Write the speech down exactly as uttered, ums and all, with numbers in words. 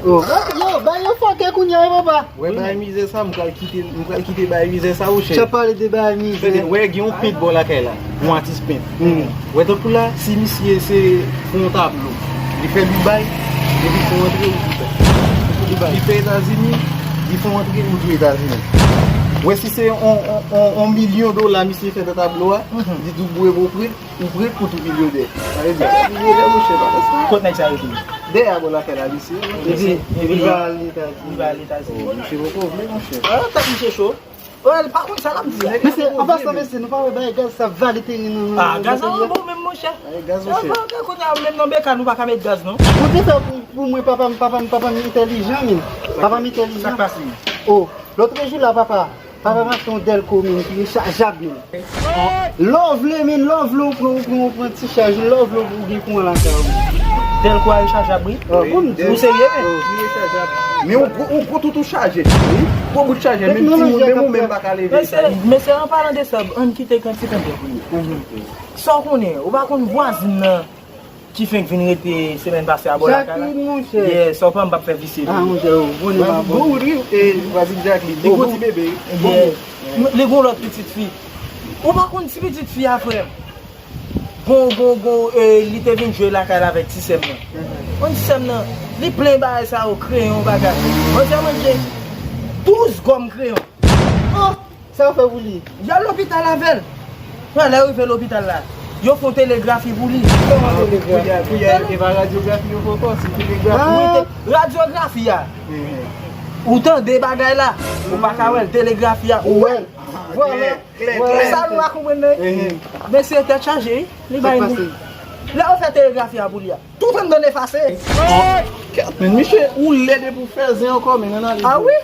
Yo, bay yo fòkè kounye a, papa. Wè bagay mizè sa, m pral kite, m pral kite bagay mizè sa, monchè. Sa pale de bagay mizè. Tande, wè, gen yon pent bò lakay la, yon atis pent. Wè, tankou la, si misye se fè yon tablo, li fè Dubai, epi fè yon antre ou Dubai. Li fè Etazini, li fè yon antre ou tou Etazini. Wè, si se yon, yon, yon, yon milyon dola misye fè nan tablo a, li di w bwe pou prè, ou prè pou tou milyonè. Sa vle di, tou milyonè, monchè, pa fè sa. Kot nèg sa rete? Dèyè bò lakay la, misye. Epi, epi li va al Etazini. Li va al Etazini. Misye poko vle, monchè. Ah, tèt misye cho. Wè, li pa konn sa l ap di. Mesye, an pasan, mesye, nou pa wè bagay gaz sa vale teren nan, nan, nan peyi a? Ah, gaz la bon menm, monchè. Ay, gaz, monchè. Kounye a, menm nan beka, nou pa ka met gaz, non. Ou te fè pou, pou mwen, papa m, papa m, papa m entèlijan, men. Papa m entèlijan. Sa k pase? Oh, lòt jou la, papa. Papa m achte yon dèlko, men, ki rechajab, men. Lè w vle, men, lè w vle, ou pran, ou pran, ou pran ti chaj, lè w vle, ou gen kouran lakay ou. Dèlko a rechajab, wi. Ah, bon, m di. Ou serye, men? Li rechajab. Men yon gwo, yon gwo toutou chaje. Wi. Gwo bout chaje, menm timoun, menm ou menm pa ka leve. Mesye, mesye, an palan de sa, ann kite kantite dèk wi. Sa w konnen, ou pa konn vwazin nan ki fenk vin rete semèn pase a bò lakay la? Jacqueline, monchè. Yeah, sa w pa m p ap fè visye. Ah, monchè, ou konnen pa bon. Bon, wi, e, vwazin Jacqueline. Li gwo ti bebe. Yeah. Li gon lòt pitit fi. Ou pa konn ti pitit fi a, frè m? Gon, gon, gon, e, li te vin jwe lakay la avèk ti sè m nan. Konn ti sè m nan, li plen bagay sa yo, kreyon, bagay. Mwen fè manje douz gòm kreyon. Oh! Sa yo fè pou li? Y al lopital avè l. Pran lè yo rive lopital la, yo fè yon telegrafi pou li. Kòman telegrafi? Kounye a, kounye a, e pa radyografi yo fè ankò, se telegrafi. Ah. Radyografi a. Ou tande bagay la, ou pa ka wè l, telegrafi a, ou wè l. Vwala. Klè, klè. Sa nou pa konprann, men. Mesye tèt chaje, wi. Li bay nou. Lè yo fè telegrafi a pou li a, tout anndan efase. Kèt, men misye, ou lèd epi w fè zen ankò, men nan analiz. Ah wi?